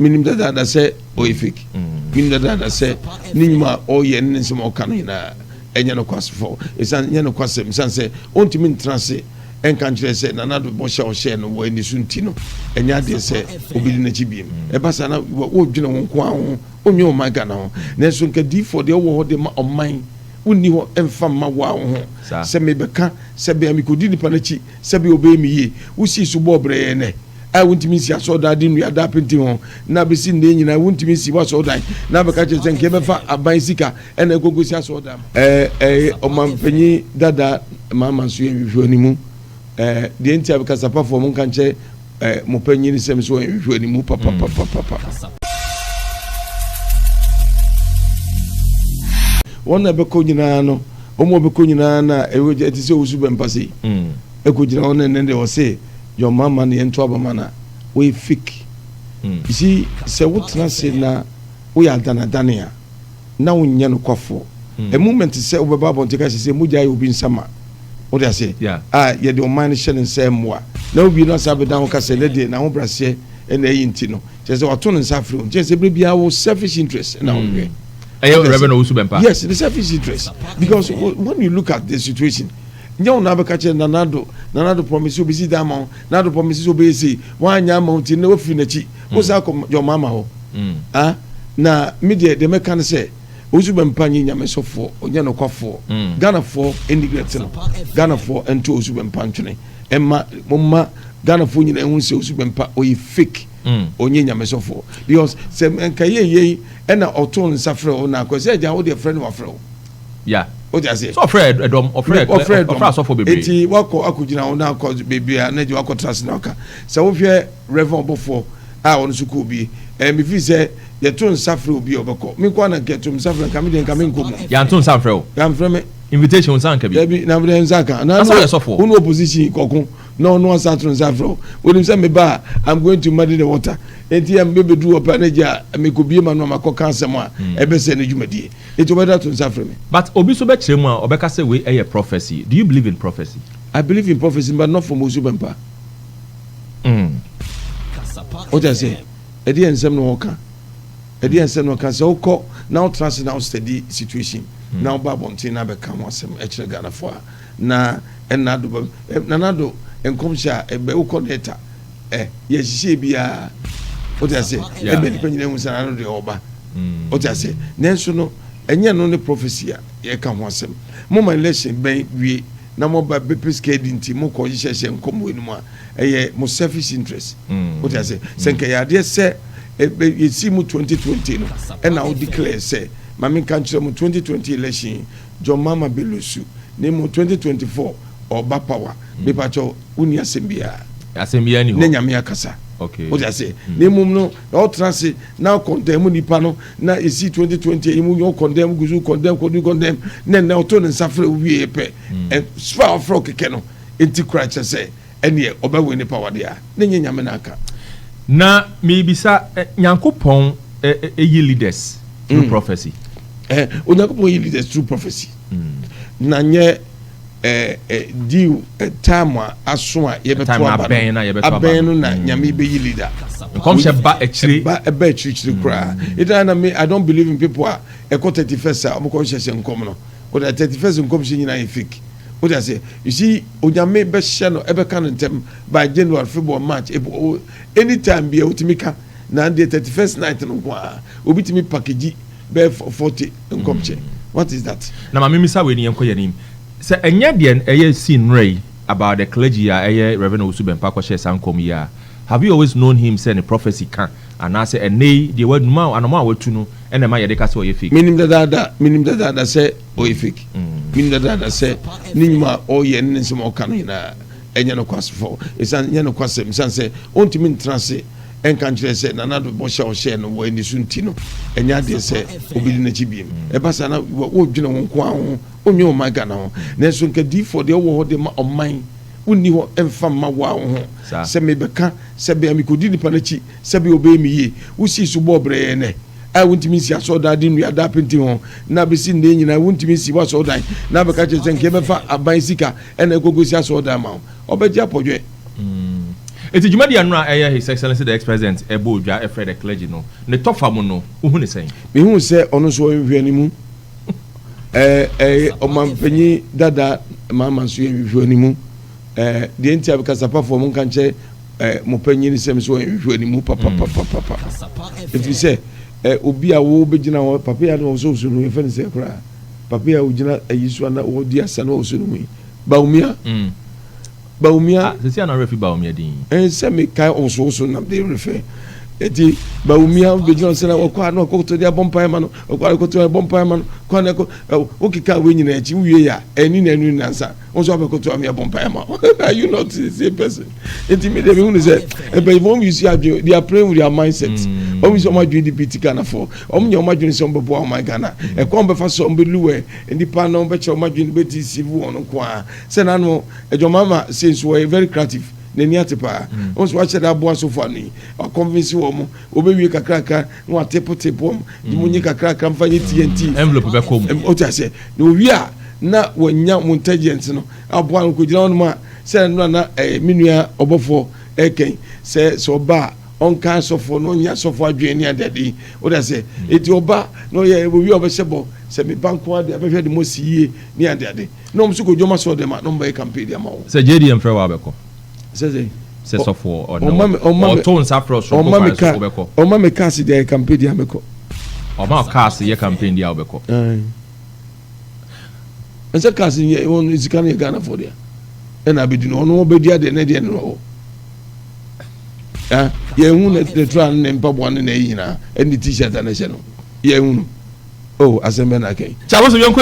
Menim dadaada sɛ ɔyɛ fake. Menim dadaada sɛ ne nnwuma a ɔyɛ ne ne nsɛm a ɔka no nyinaa ɛnyɛ nokwasefo, ɛsiane nyɛ nokwasɛm, ɛsiane sɛ ɔntumi ntena ase ɛnka nkyerɛ sɛ Nana Addo bɔhyɛ a ɔhyɛɛ no wɔ aniso nti no, ɛnyɛ adeɛ sɛ ɔbɛdi n'akyi biem. Ɛba saa na wodwene wo nko ara ho, wonnwene ɔman Ghana ho. Nanso nka diyifoɔ deɛ wowɔ hɔ de ma ɔman, wonni hɔ mfa mma wo ara wo ho. Sɛ mebɛka sɛ bɛn a mekɔdi nipa no akyi sɛ bɛyɛ ɔbɛyɛ me yie, wosii so bɔɔ brɛ yɛn nnɛ a wontumi nsi asɔredan de nnua da apenten ho na bɛsi nnɛ yi nyinaa wontumi nsi w'asɔredan na abɛka kyerɛ sɛ nka yɛbɛfa aban sika ɛna ɛkɔkɔsi asɔredan ma. Ɛɛ ɔmanpanyin dada Mahama nso yɛ nhwehwɛnimu. Ɛɛ deɛ nti a kasapafoɔ mo nka nkyɛ ɛɛ mo panyin sɛm so ɔyɛ nhwehwɛnimu papapapapa. Wɔn na ɛbɛkɔ nyinaa no, wɔn a wɔbɛkɔ nyinaa na ɛwɔ ɛte sɛ owusu bɛmpa sei. Ɛkɔgyina hɔ no ɛnɛ deɛ ɔse John Mahama ne yɛnto aba ma no a, wɔyɛ fake. You see, sɛ wotena ase na woyɛ adanadane a, na wonyɛ nokwafoɔ. A moment sɛ wobɛba abɔnten ka sɛ sɛ mogya ayɛ obi nsa ma, wode aseɛ, a yɛde ɔman no hyɛ ne nsa mmoa, na wowie no asa abɛdan ho ka sɛ ɛnɛ deɛ n'ahobraseɛ na ɛyi nti no, kyerɛ sɛ wato ne nsa afrɛ wo. Kyerɛ sɛ berɛ biara wo selfish interest na wohwehwɛ. Ɛyɛ Reverend Owusu Bempah. Yes, the selfish interest. Because when you look at the situation, nyɛ wo na abɛka kyerɛ Nana Addo, Nana Addo promise sɛ obɛsi dan ama wo, Nana Addo promise sɛ ɔbɛyɛ sei, woanyɛ ama wo nti nnɛ woafiri n'akyi, wo san kɔ John Mahama hɔ. Ah, na me deɛ deɛ mɛka ne sɛ, Owusu Bempah nyɛ Nyame sɔfoɔ, ɔnyɛ nokwafoɔ. Ghanafoɔ neglect no, Ghanafoɔ nto Owusu Bempah ntwene, ɛma, momma Ghanafoɔ nyinaa nhu sɛ Owusu Bempah ɔyɛ fake, ɔnyɛ Nyame sɔfoɔ. Because sɛ nka yɛ yei ɛna ɔtoo nsa frɛ wo na akɔ sɛ agya wo deɛ frɛ no wafrɛ wo. Yeah. Wote aseɛ? So ɔfrɛ ɛdɔm, ɔfrɛ ɔfrɛ ɛdɔm, ɔfrɛ asɔfo bebree. Eti wakɔ akɔgyina hɔ na akɔ beebi a na agya wakɔ tra ase na ɔka. Sɛ wohwɛ Reverend ɔbɔfoɔ a ɔno nso kɔɔ bi, ɛɛ mefiri sɛ yɛto nsa frɛ obi a ɔbɛkɔ. Me nko ara na nka yɛto nsa frɛ nka me deɛ nka menkɔ mu. Yɛanto nsa amfrɛ wo? Yɛamfrɛ me. Invitation wo nsa anka bi? Dabi, na mede nsa ka. Na sɛ woyɛ sɔfoɔ? Wo ne opposition kɔko na ɔno asa ato nsa afrɛ wo. Wonim sɛ meba a, I'm going to muddy the water. Enti a mebɛduru hɔ pɛ na agya mekɔbie m'ano a makɔka asɛm a ɛbɛsɛe ne dwumadie. Enti ɔbɛda to nsa afrɛ me. But obi nso bɛkyerɛ mu a ɔbɛka sɛ wei ɛyɛ prophecy. Do you believe in prophecy? I believe in prophecy but not from Osu Bɛmpa. Wote aseɛ? Ɛdeɛ nsɛm na ɔka. Ɛdeɛ nsɛm na ɔka. Sɛ wokɔ na wotena ase na wo study situation na woba abɔnten na abɛka ho asɛm ɛkyerɛ Ghanafoɔ a na ɛna ado ba Nana Addo nkɔmhyɛ a ɛbɛ wokɔ Delta ɛ yɛhyehyɛ biara wote aseɛ ɛbɛ nipa nyinaa hu sɛ Nana Addo deɛ ɔba wote aseɛ nanso no ɛnyɛ no ne prophecy a yɛka ho asɛm moma election bɛn wie na moba bɛpɛ sika adi nti mokɔ hyehyɛhyɛ nkɔm wɔ anim a ɛyɛ mo selfish interest wote aseɛ sɛ nka yɛ adeɛ sɛ yɛsi mu 2020 no ɛna wo declare sɛ ma menka nkyerɛ mo 2020 election John Mahama bɛlusu na mmom 2024 ɔba power mepakyɛw wonni asɛm biara asɛm biara ni hɔ ne Nyame akasa okay wote aseɛ na mmom no na ɔtena ase na ɔkɔndɛm nipa no na ɛsi 2020 yi mu nyɛ ɔkɔndɛm gu so kɔndɛm kɔdu kɔndɛm na ɛnɛ ɔto ne nsa frɛ wo wie pɛ ɛfa ɔfrɛ wo kɛkɛ no enti kora kyerɛ sɛ ɛneɛ ɔbɛwe ne power deɛ a na ɛnyɛ Nyame na aka. Na mebisa, Nyankopɔn yi leaders through prophecy? Onyankopɔn yi leaders through prophecy. Na nyɛ deal time a aso a yɛbɛto aba no, abɛn no na Nyame bɛyi leader. Nkɔmhyɛ ba akyire. Ɛba ɛba akyirikyiri koraa. Ɛtena na me I don't believe in people a ɛkɔ 31st a wɔkɔ hyehyɛ nkɔm no. Wɔde 31st nkɔmhyɛ nyinaa yɛ fake. Wote aseɛ? You see, Onyame bɛhyɛ no, ɛbɛka no ntɛm by January, February, March, April, anytime bia otumi ka. Na deɛ 31st night no nko ara, obi tumi package bɛyɛ 40 nkɔmhyɛ. What is that? Na ma memmisa wei ne yɛnkɔ yɛn anim. Sɛ ɛnyɛ deɛ ɛyɛ sii nnora yi about the clergy a ɛyɛ Rev. Owusu Bempah kɔhyɛɛ saa nkɔm yi a, have you always known him sɛ ne prophecy ka anaasɛ ɛnnɛ yi deɛ wanuma anamɔ a watu no na ɛma yɛde ka sɛ ɔyɛ fake? Menim dadaada, menim dadaada sɛ ɔyɛ fake. Menim dadaada sɛ ne nnwuma a ɔyɛ ne ne nsɛm a ɔka no nyinaa ɛnyɛ nokwasefo, ɛsiane nyɛ nokwasɛm, ɛsiane sɛ ɔntumi ntena ase ɛnka nkyerɛ sɛ Nana Addo bɔhyɛ a ɔhyɛɛ no wɔ aniso nti no, ɛnyɛ adeɛ sɛ ɔbɛdi n'akyi biem. Ɛba saa na wodwene wo nko ara ho, wonnwene ɔman Ghana ho. Nanso nka diyifoɔ deɛ wowɔ hɔ de ma ɔman, wonni hɔ mfa mma wo ara wo ho. Sɛ mebɛka sɛ bɛn a mekɔdi nipa no akyi sɛ bɛyɛ ɔbɛyɛ me yie, wosii so bɔɔ brɛɛ nnɛ a wontumi nsi asɔredan de nnua da apenten ho na bɛsi nnɛ nyinaa wontumi nsi w'asɔredan na abɛka kyerɛ sɛ nka yɛbɛfa aban sika ɛna ɛkɔkɔsi asɔredan ma wo, ɔbɛgye apɔdwɛ. Eti dwumadi ano a ɛyɛ His Excellency the ex-president ɛbɔ odwa ɛfrɛ the clergy no, ne tɔfa mu no, wohu ne sɛn? Mehu sɛ ɔno nso ɔyɛ nhwɛanimu. Ɛɛ ɛyɛ ɔmanpanyin dada Mahama nso yɛ nhwehwɛanimu. Ɛɛ deɛ nti a kasapafoɔ mo nka nkyɛ ɛɛ mo panyin sɛm so ɔyɛ nhwehwɛanimu papapapapa. Ɛfiri sɛ ɛ obi a wɔbɛgyina hɔ, papa yi a na ɔsɔ so no, yɛfɛ no sɛ koraa papa yi a ɔgyina ayi so a na wɔdi asa na ɔsɔ no mu yi, Bawumia. Bawumia. Ah, sisi a na refi Bawumia din. Ɛn sɛ mekae ɔwosowoso nam de refɛ. Eti Bawumia bɛgyina hɔ sɛ na wɔkɔ a na wɔkɔtɔ de abɔ mpaeɛ ma no, ɔkɔ a kɔtɔ abɔ mpaeɛ ma no, kɔ a na ɛkɔ wokeka wei nyinaa akyi wowie yɛ a ɛni na ɛnu nansa wo nso abɛkɔtɔ ame abɔ mpaeɛ ma wo. Are you not the same person? Nti me deɛ mehu ne sɛ mpanyinfoɔ wɔn use adwene, they are playing with their mindset. Wɔn use wɔn adwene de bi ti Ghanafoɔ. Wɔn nyɛ wɔn adwene sɛ wɔn bɛboa ɔman Ghana. Ɛkwan wɔn bɛfa so wɔn bɛ lure nnipa na wɔn bɛkyerɛ wɔn adwene bɛ deceive wɔn nko ara. Sɛ n'ano Adwamama sei nso ɔyɛ very creative, n'ani ate paa. Wɔn nso wahyɛ da aboa asɔfo ano yi, wa convince wɔn, wɔbɛwie kakrakra na wa tip tip wɔn, de mo nye kakrakra mfa nye TNT. Envelope bɛkɔ mu. O ti aseɛ, na owie a na wɔnya mo intelligence no aboa no kɔgyina hɔnom a sɛ ɛno na ɛɛ me nua ɔbɔfoɔ ɛkɛn sɛ sɛ ɔba a ɔnka asɔfoɔ na ɔnyɛ asɔfoɔ adwene ne adeade yi, o ti aseɛ, eti ɔba na ɔyɛ owie a ɔbɛhyɛ bɔ sɛ me ba nko ara deɛ abɛhwɛ de mo si yie ne adeade. Na wɔn nso kɔ dwom asɔre dɛm a na wɔn bɛyɛ campaign de ama wɔn. Sɛ JDM frɛ wo a wobɛkɔ? Sɛ sɛ. Sɛ sɔfoɔ ɔne wo ɔto nsa frɛ wo soronko kwan so wobɛkɔ? Ɔma me cars de ayɛ campaign deɛ a mɛkɔ. Ɔma wo cars yɛ campaign deɛ a wobɛkɔ? Ae. Ɛsɛ cars yɛ wɔn sika no yɛ Ghana foɔ deɛ ɛna abɛdi no ɔno ɔbɛdi adeɛ ne deɛ no wɔ. Yɛn hu ne tra ne mpaboa ne na ɛyi nyinaa ɛne t-shirt a na ɛhyɛ no yɛn hu no oh asɛm bɛ na akɛn. Kyɛ abosom yɛnkɔ.